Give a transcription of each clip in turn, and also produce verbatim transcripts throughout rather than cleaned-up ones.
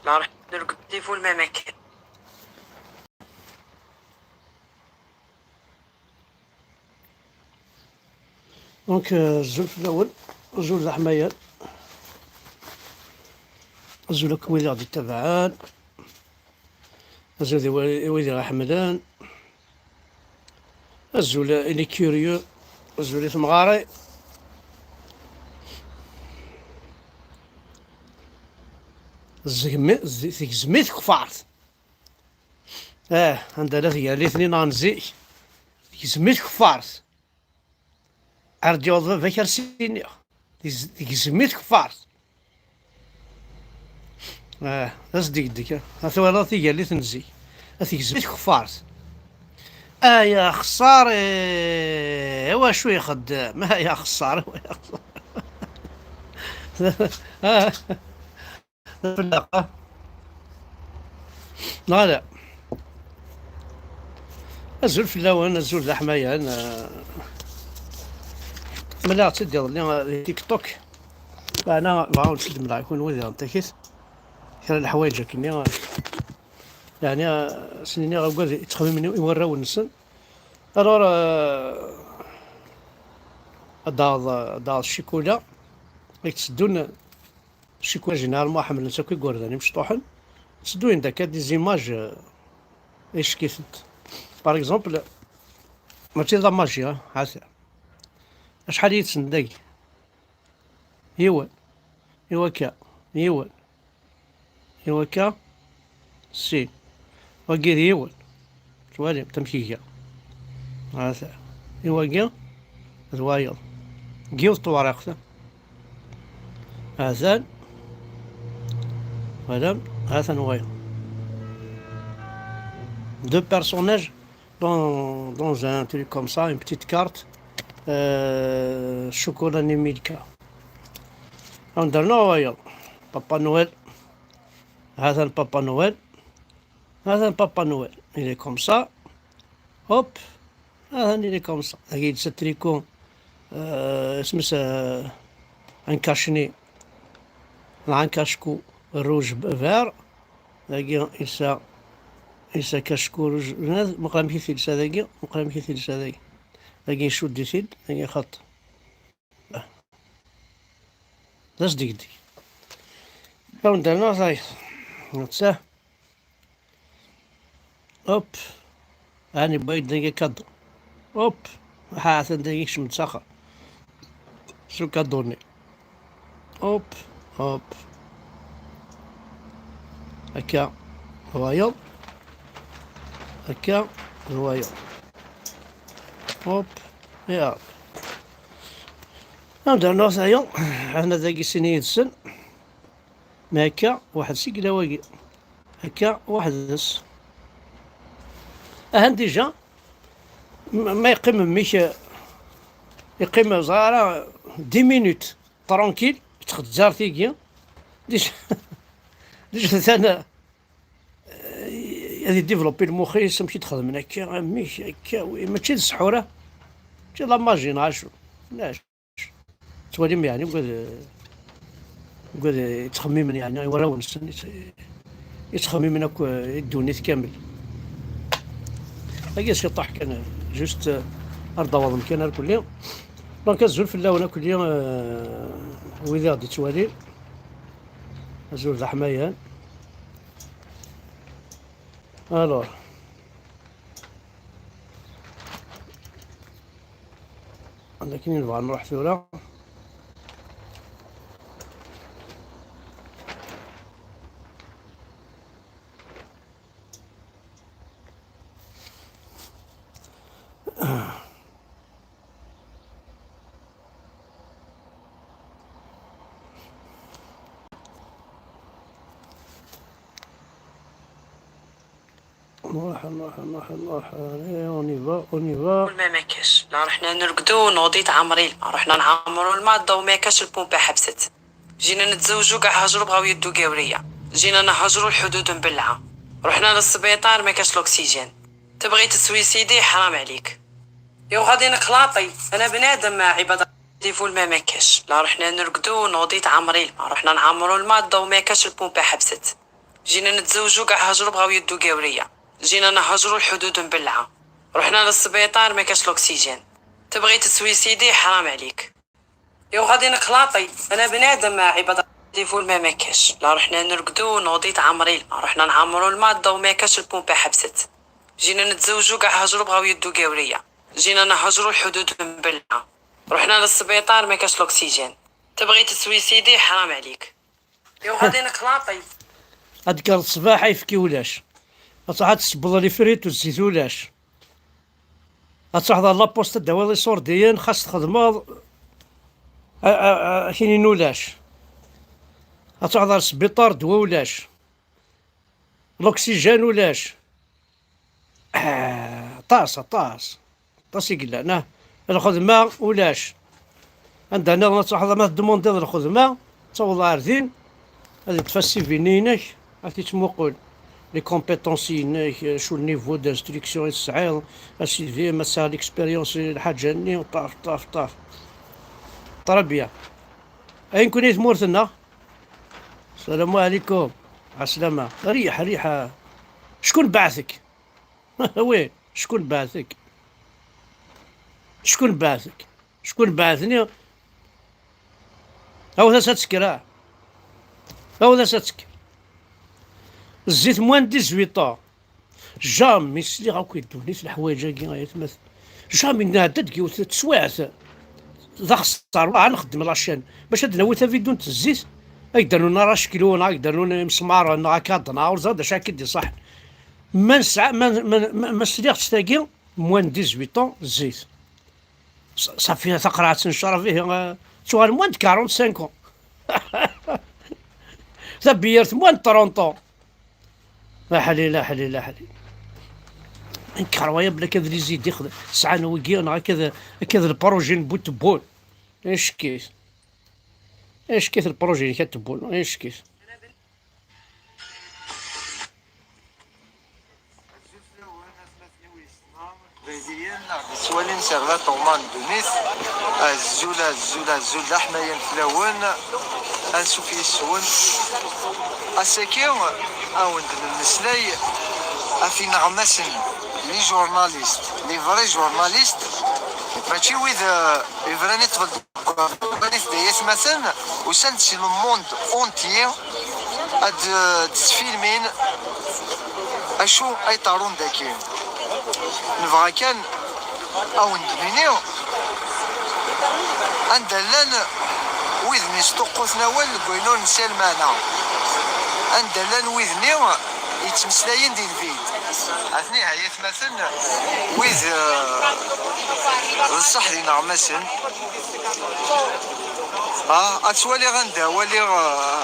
La ruḥ nerged di vul ma makan. Donc, euh, azul fell-awen, azul d aḥmayan, azul akk wid i ɣ-d-ittabaɛen, azul i wa-, i wid i ɣ-iḥemmlen, azul i les curieux, azul i temɣarin. Zegmi-, ze-, tegzem-it tkeffart. Ah, anda la tgallitni neɣ n zik, tegzem-it tkeffart. Ar d-yaweḍ baba-k ar s-iniɣ. Tegz-, tegzem-it tkeffart. Ah, d asdegdeg, ah. A twalaḍ tigallit n zik. A tegzem-it tkeffart. Ay axeṣṣar, eh, wacu ixeddem? Ay axeṣṣar, ay axeṣṣar. Ah. Fell-aɣ, ah. Neɣ ala? Azul fell-awen, azul d aḥmayan. Ah, mlaleɣ-tt-id iḍelli, ah, di TikTok. Meɛna bɣiɣ ad wen-tt-id-mleɣ i kunwi diɣen takit. Kra n leḥwayeǧ akkenni, ah, yeɛni, ah, s-nini agad yettxemmimen i warraw-nsen. Alors, ah, ad d-taɣeḍ, ad d-taɣeḍ ccikula i yetteddun. Ccikula, généralement, ḥemmlen-tt akk igerdan imecṭuḥen. Ttedduyen-d akka des images, euh, icek-itent. Par exemple, mačči d amaji, ah, ata. Acḥal i yetsen dagi? Yiwen. I wakka. Yiwen. I wakka. Sin. Wagi d yiwen. Tettwalim, tamek iga. Hata. I wagi, d wayeḍ. Deg yiwet tewriqt. Hatan. Twalam, hatan wayeḍ. Deux personnages dans, dans un truc comme ça, une petite carte. Euh, chocolat ni Milka. On a wayeḍ. Papa Noël. Hatan Papa Noël. Hatan Papa Noël. Il est comme ça. Hop. Hatan il est comme ça. Dagi yelsa tricot, euh, isem-is, euh, un cache-nez. Neɣ un cache-cou rouge vert. Dagi yelsa, yelsa cache-cou rouge. Muqel amek i t-yelsa dagi. Muqel amek i t-yelsa dagi. Dagi icudd-it-id. Dagi xaṭ. D asdegdeg. Awen-d-rnuɣ tayeḍ. Netta. Hop. Ɛni wway-d dagi kadu. Hop. Ha, atan dagi yekcem-d s axxam. S ukadu-nni. Hop, hop. Akka d wayeḍ. Akka d wayeḍ. Hop. Ya. Anda rnuɣ tayeḍ. Ɛna dagi sin yid-sen. Ma akka, waḥed s yella wagi. Akka, weḥd-s. Ahan déjà, m-, ma yeqqim mmi-k, eh, yeqqim, ẓer ara, dix minutes, tranquille, yettxezzar tigi. Déjà, déjà atan, eh, ad yedévelopper lmux-is, amek i d-xedmen akka, mmi-k, akka, wi, mačči d ssḥur, ah. Mačči d la magie, neɣ acu. Ulac. Tettwalim, yeɛni, wigad, wigad yettxemmimen, yeɛni, i warraw-nsen, yett-, yettxemmimen akk, eh, i ddunit kamel. Agi s iṭaḥ kan, juste, eh, ar d-awḍem kan ar kulli. Donc, azul fell-awen akk, eh, wid i ɣ-d-ittwalin. Azul d aḥmayan. Alors. Anda akken i nebɣa nruḥ tura. نروح، نروح، نروح، نروح. Allez, on y va, on y va. الماما كاش. لا رحنا نرقدو ونوضي تعمري الماء، رحنا نعمرو الماء، الضو ما كاش، البومبا حبست. جينا نتزوجو كاع هجرو، بغاو يدو قاورية. جينا نهجرو الحدود مبلعة. رحنا للسبيطار ما كاش l'oxygène. تبغي تسويسيدي، حرام عليك. يو غادي نخلاطي، انا بنادم عباد. ديفو الماء ما كاش. لا رحنا نرقدو ونوضي تعمري الماء، رحنا نعمرو الماء، الضو ما كاش، البومبا حبست. جينا نتزوجوا كاع هجروا بغاو يدوا قاورية. جينا نهجروا الحدود مبلعة. رحنا للسبيطار ما كاش l'oxygène. تبغي تسويسيدي حرام عليك. يو غادي نخلاطي. انا بنادم عباد. ديفو الماء ما كاش. لا رحنا نرقدوا نوضي تعمري الماء. رحنا نعمروا الماء الضو ما كاش البومبا حبست. جينا نتزوجوا كاع هجروا بغاو يدوا قاورية. جينا نهجروا الحدود مبلعة. رحنا للسبيطار ما كاش l'oxygène. تبغي تسويسيدي حرام عليك. يو غادي نخلاطي. هاد كان الصباح يفكي ولاش. غتروح تسبض لي فريت والزيت ولاش. غتروح دار لابوست داوي لي صورديين خاص تخدمض. كينين ولاش. غتروح دار السبيطار دوا ولاش. L'oxygène ولاش. آه، طاس طاس. طاس يقلعنا. الخدمة ولاش. عندنا نروح ما تدومونديض الخدمة، تاوض عارفين. هذه تفسي فينينك، هاتي تموقول. Les compétences ينك، شو le niveau d'instruction يسعيض، اسيدي، ما سا l'expérience الحاجة ني، طاف، طاف، طاف. Très bien. اين كوني ثمورتنا؟ السلام عليكم. عسلامة. ريح، ريح. شكون بعثك؟ وي، شكون بعثك؟ شكون بعثك؟ شكون بعثني؟ هاو ذا ستسكر، اه. هاو ذا ستسكر. الزيت موان ديزويط ans. جامي سليغ اكو يدوني في الحوايج هاكي غاية مثل. جامي نادد كيوت تسويعت. ذا خسر، واه نخدم لاشين. باش هاد نويت فيديو نت الزيت. هاك درنا راه شكلونا، هاك درنا مسمارنا، هاك هضنا، ورزا دا شاكي دي صح. ما نسعى، ما، ما، ما، ما سليغتش تاكي، موان ديزويط ans، الزيت. ص-، صافي، تقرعت نشرب فيه، آه، شغل موان دو quarante-cinq ans. تبيرت موان دو trente ans. لا حلي، لا حلي، لا حلي. نكرويا بلا كذا لي زيد يخدم. ساعة نوقي أنا كذا، كذا البروجي نبوت بول. ايش كيف؟ ايش كيف البروجي اللي كتبول؟ ايش كيف؟ Swalin serva toman dunit. Azul, azul, azul, d aḥmayan fell-awen. Ansuf yes-wen. Ass-agi, ad wen-d-nemmeslay ɣef ineɣmasen, les journalistes, les vrais journalistes, mačči wid, eh, yebran i ṭṭbel. Ay atmaten, usan-d si le monde entier ad, eh, d-sfilmin acu ay ṭarun daki. Nebɣa kan ad wen-d-nini anda llan wid-nni sṭuqquten awal deg wayen ur nesɛi lmeɛna. Anda llan wid-nni yettmeslayen di lbid. Atni ha yatmaten, wid, eh, d ṣṣeḥ d ineɣmasen. Ah, ad twaliɣ anda waliɣ, eh,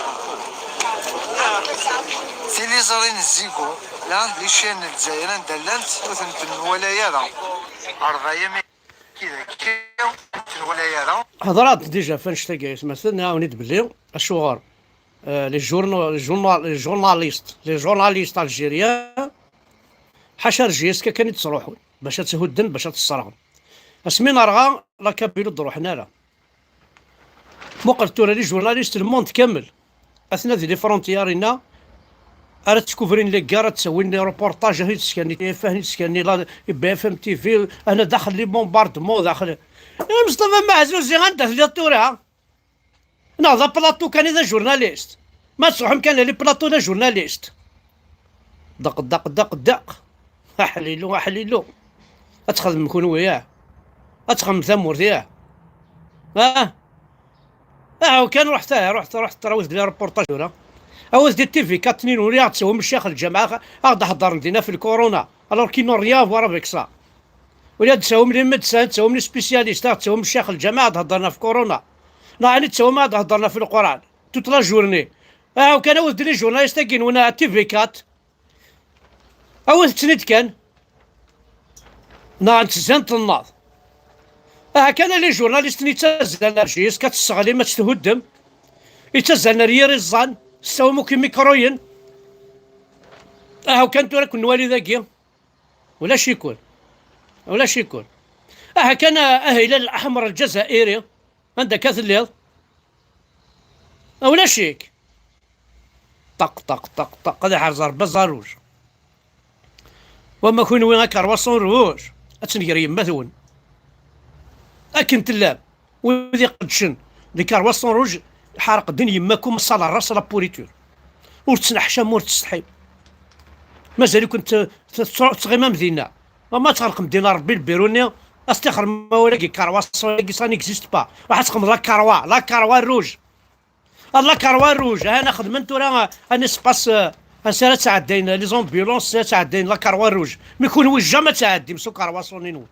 tiliẓri n Zigo, la, les chaînes n Lezzayer anda llant, ur tent-nwala ara. Rebɛa mi kida kya, ur tent-nwala ara. Hedrat déjà f annect-agi, aytmaten, nɛawen-id belli acuɣer, eh, les journo-, les journa-, les journalistes, les journalistes algériens, ḥaca ar J S K kan i d-ttruḥun, bac ad tt-hudden, bac ad tt-sserɣen. Asmi nerɣa, la Kabylie ur d-ruḥen ara. Muqel tura les journalistes, le monde kamel. Atna di les frontières-inna, ara ttkubrin les guerres, ad ttawin les reportages, ad t-id-skanni T F un, ad t-id-skanni la, B F M T V, ana daxel les bombardements, daxel. Eh, Mustafa Maɛzuzi, anda telliḍ tura? Neɣ d aplaṭu kan i d ajurnalist? Ma tṛuḥem kan les plateaux d ajurnalist. Deq, deq, deq, deq. Aḥlilu, aḥlilu. Ad txedmem kunwi, yah? Ad txedmem tamurt, yah? Ah? Ah, kan ruḥet, ah, ruḥet, ruḥet, rawit-d les reportages tura. Awit-d T V quatre-nin, ur aɣ-d-tawim ccix lǧameɛ, aɣ-d-heddren dinna f lkuruna. Alors qu'ils n'ont rien à voir avec ça. Ur aɣ-d-tawim les médecins, tawim les spécialistes, aɣ-d-tawim ccix lǧameɛ, aɣ-d-heddren f kuruna. Neɣ ɛni d-tawim aɣ-d-heddren f Lqurɛan. Toute la journée. Ah, kan awit-d les journalistes-agi nwen T V quatre. Awit-ten-id kan. Neɣ ntezza n tennaḍ. Aha kan les journalistes-nni yettazzalen ar J S K ad tesseɣlim, ad tt-thuddem. Yettazzalen ar yir iẓẓan, tessawim akk imikruyen. Aha kan tura kun nwali dagi. Ulac-iken. Ulac-iken. Aha kan, ah, Hilal Aḥmer Lǧazairi. Anda akka telliḍ? Ulac-ik. ṭaq, ṭaq, ṭaq, ṭaq, ad iḥrez Rebbi aẓaruj. Wama kunwi akarwaṣun ruj, ad tenger yemma-twen. Akken tellam, wid iqeddcen deg karwaṣun ruj, ḥarq din yemma-kum, sale ras la pourriture. Ur tettneḥcam, ur tettsetḥim. Mazal-iken t-, t-, tettɣimam dinna. Ma tɣelqem dinna Rebbi lbiru-nni, ad s-tixrem awal-agi, karwaṣun-agi, ça n'existe pas. Ruḥ ad txedmeḍ la karwa, la karwa ruj. Ah, la karwa ruj, ha, xedmen tura, ah, un espace, ah, ansi ara ttɛeddayen, les ambulances, ansi ara ttɛeddayen la karwa ruj. Mi kunwi jamais ad tɛeddim s ukarwaṣun-nwen.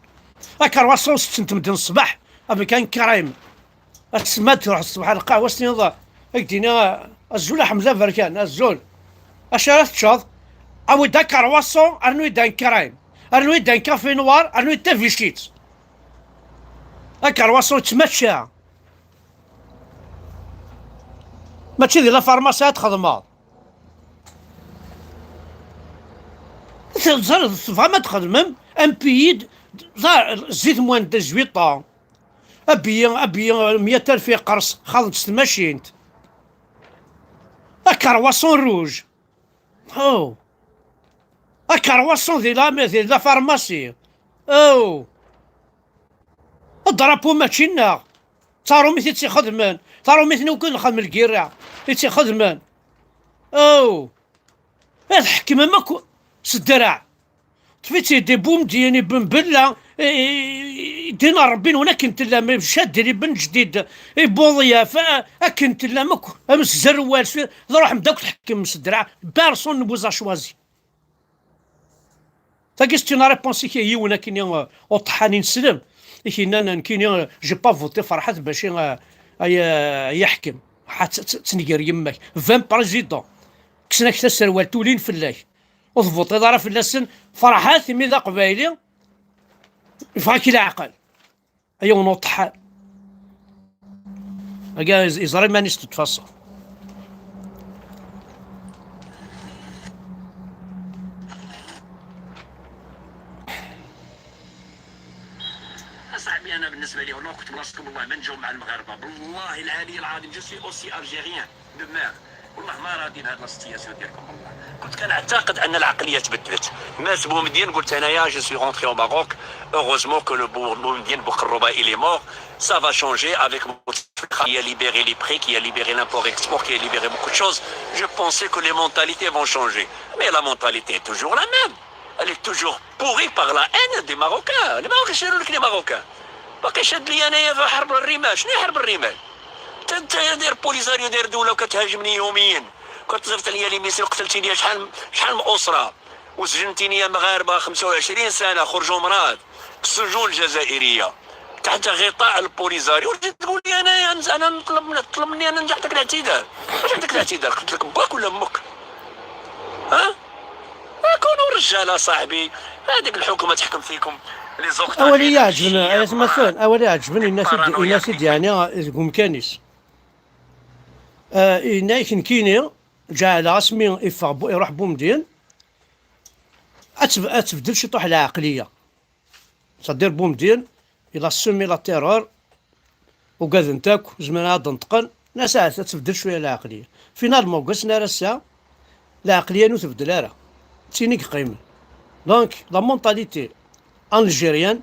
Akarwaṣun setten medden ṣṣbeḥ, avec un crème. Asma d-truḥ ṣṣbeḥ ar lqahwa, s-tiniḍ, ad k-d-iniɣ, ah, azul a Ḥmed aberkan, azul. Acu ara teččeḍ? Awi-d akarwaṣun, rnu-yi-d un crème. Rnu-yi-d un café noir, rnu-yi-d tabict. Akarwaṣun yettmačča. Mačči di la pharmacie ad txedmeḍ. Teẓriḍ, tebɣam ad txedmem un pays d-, d-, zzit mwanda dix-huit ans. Abiyi, abiyi, meyya alef iqers, xaḍen-tt tmacint. Akarwaṣun ruj. Oh. Akarwaṣun di la, di la pharmacie. Oh. Drapeau mačči nneɣ. D tarumit i tt-ixedmen. Tarumit-nni ukud nxedm lgirra i tt-ixedmen. Oh. Ad tḥekmem akk s ddreɛ. Ṭṭef-itt-id i Bumedyen, i Ben Bella, i, i, i ddin n Ṛebbi-nwen akken tellam, i Cadel, i Ben Jdid, i Buḍyaf, a-, akken tellam akk, am zzerwal, s-, tṛuḥem-d akk tḥekmem s ddreɛ, personne ne vous a choisi. Tagi, c'est une réponse i k-, yiwen akkenni, euh, uṭeḥḥan ineslem, i k-yennan nekkini, euh, j'ai pas voté Ferḥat bac i, euh, ay, euh, ay aḥkem. Ḥa tt-, tt-, ttnger yemma-k. Vingt présidents. Kksen-ak taserwalt, ulin fell-ak. Ur tvuṭiḍ ara fell-asen. Ferḥat, imi d aqbayli, yeffeɣ-ak leɛqel. Ay yiwen uṭeḥḥan. Agi yeẓra iman-is de toute façon. أصاحبي، أنا بالنسبة لي والله كنت بلاصتكم، والله ما نجاوب مع المغاربة، بالله العلي العظيم، je suis aussi algérien de mère. والله ما راضي بهاد la situation ديالكم والله. كنت كنعتقد أن العقلية تبدلت. مات بومدين، قلت أنايا: je suis rentré au Maroc. Heureusement que le Bou-، بومدين بوقروبة il est mort. Ça va changer avec Bouteflika qui a libéré les prix, qui a libéré l'import-export, qui a libéré beaucoup de choses. Je pensais que les mentalités vont changer. Mais la mentalité est toujours la même. Elle est toujours pourrie par la haine des Marocains. Les Marocains شنو لك les Marocains؟ باقي شاد لي أنايا في حرب الرمال. شنو هي حرب الرمال؟ انت، انت داير بوليزاريو، داير دولة وكتهاجمني يوميا. كتصيفط لي les missiles، قتلتي لي شحال، شحال من أسرة، وسجنتيني يا مغاربة خمسة وعشرين سنة، خرجوا مراد في السجون الجزائرية تحت غطاء البوليزاريو، وتجي تقول لي أنا، أنا نطلب، نطلب مني أنا نعطيك الاعتذار. واش عندك الاعتذار؟ قلت لك باك ولا أمك؟ ها؟ كونوا رجال أصاحبي. هذيك الحكومة تحكم فيكم les octogenariats، أولي يعجبني، يا تمثل، أولي يعجبني الناس يد-، الناس يد-، يعني، يقوم كانيس. آه، إنايك نكيني، جعل اسمي يفغ بو-، يروح بومدين. أتب-، أتبدل شي طوح العقلية. C'est-à-dire بومدين، il a semé la terreur، وقاعد نتاك، زمان عاد نطقن، ناس عاد تبدل شوية العقلية. Finalement، قسنا راه الساعة، العقلية نو تبدل راه. تيني قيم. Donc، la mentalité algérienne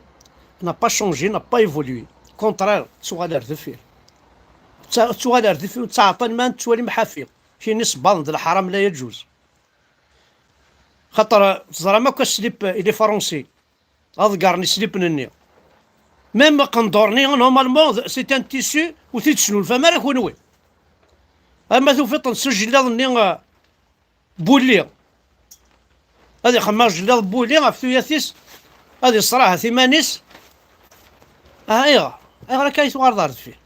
n'a pas changé, n'a pas évolué. Contraire، تسوغال ار دفير. تسوغال ار دفير، تعطى ما تسوالي محافي. كاين صبان د الحرام لا يجوز. خاطر تزرى ما كان slip، il est français. Aḍeggar-nni slip-nni. Même qendur-nni, normalement, c'est un tissu, ur t-id-tesnulfam ara kunwi. Ama tufiḍ-ten s ujellaḍ-nni, ah, bulli. Ad ixemmem ajellaḍ bulli ɣef tuyat-is, ad iṣraḥet iman-is. Ah, ayɣer? Ayɣer akka i tuɣaleḍ ar deffir?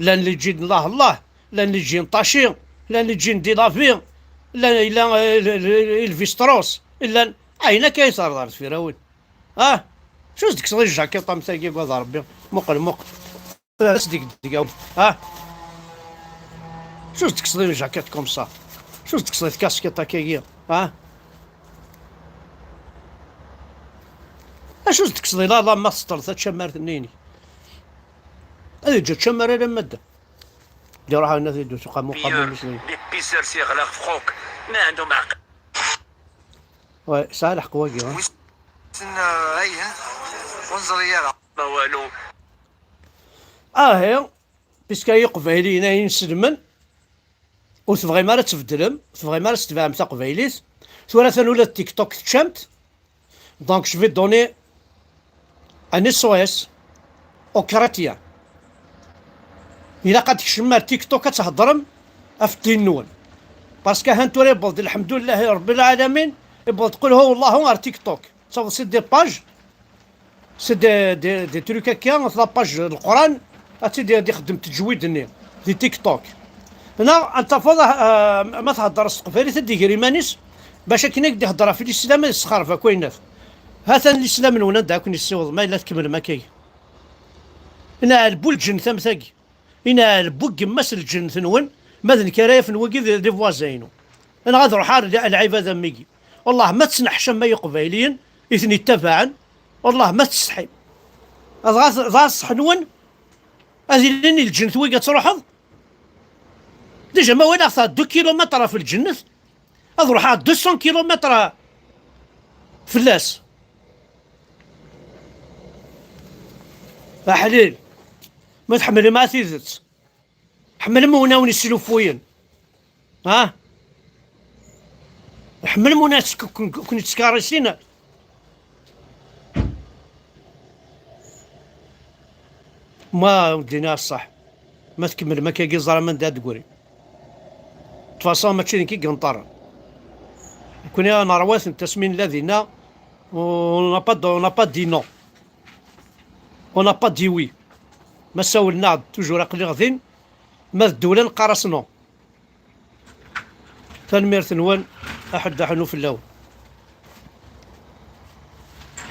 Llan les djinns n Allah Allah, llan les djinns n Taci, llan les djinns di la vie, llan, yella, eh, le, le, Elvis Strauss, llan, ayen akka i terḍ ar deffir, a win. Ah, acu s-d-tekkseḍ i jakiṭ am tagi, gwad Rebbi? Muqel, muqel. Acu s-d-, deg-, deg-, ah. Acu s-d-tekkseḍ i jakiṭ comme ça? Acu s-d-tekkseḍ i tkaskiṭ akkagi? Ah. Acu s-d-tekkseḍ i la, la ma teṭṭleḍ tačamart-nni-inek? Ad yeǧǧ ččamar alamma d-, d-iruḥ a nna tiddu s uqamu, uqamu. Isers yeɣleq fxuk. Ma ɛendhum ɛqel. Ouais, sɛa lḥeqq wagi, ha? Wissen ayen ur neẓri ara. Ma walu. Ahi, puisque ay iqbayliyen ay inselmen, ur tebɣim ara ad tbeddlem, ur tebɣim ara ad tebɛem taqbaylit, tura atan ula d TikTok teččam-t. Donc je vais donner un S O S aux chrétiens. Ilaq ad tkecmem ar TikTok ad theddrem ɣef ddin-nwen. Parce que han tura yewweḍ-d, lḥemdulillahi rebbil ɛalamin, yewweḍ-d qul huwa Allahu ar TikTok. Taweḍ si des pages, c'est des, des, des trucs akka, la page n Leqran, ad tt-id ad ixeddem teǧwid-nni di TikTok. Neɣ ad tafeḍ, ah, ma thedder s teqbaylit ad d-iger iman-is, bac akken ad d-ihedder ɣef lislam ad yessexreb akk ayenat. Hatan lislam-nwen anda ad ken-yessiweḍ ma yella tkemmlem akkagi. Inɛel bu lǧennet am tagi. Inɛel bu yemma-s lǧennet-nwen, ma d nekk ara yafen wagi d d voisin-inu. Neɣ ad ruḥeɣ ar lɛibad am wigi. Wallah ma tettneḥcam ay iqbayliyen i ten-ittabaɛen, wallah ma testḥim. Dɣa dɣa ṣṣeḥ nwen ad ilin i lǧennet wigi ad truḥeḍ. Déjà ma walaɣ ta deux kilomètres ɣef lǧennet, ad ruḥeɣ deux cents kilomètres fell-as. Aḥlil, ma tḥemmlem a tidet, ḥemmlem win awen-yeslufuyen. Ha? Ḥemmlem win ken-yettkerrisin. Ma ur d-iniɣ ṣṣeḥ, ma tkemmlem akkagi ẓer aman d ad d-gri. De toute façon mačči d nekk i yenṭerren. Nekkni ad nerwa-ten tasmin la dinna, on n'a pas de, on n'a pas dit non. On n'a pas dit oui. Ma sawlen-aɣ-d toujours aql-iɣ din, ma d ddewla neqqar-as non. Tanemmirt-nwen, aḥeddaḥ nu fell-awen.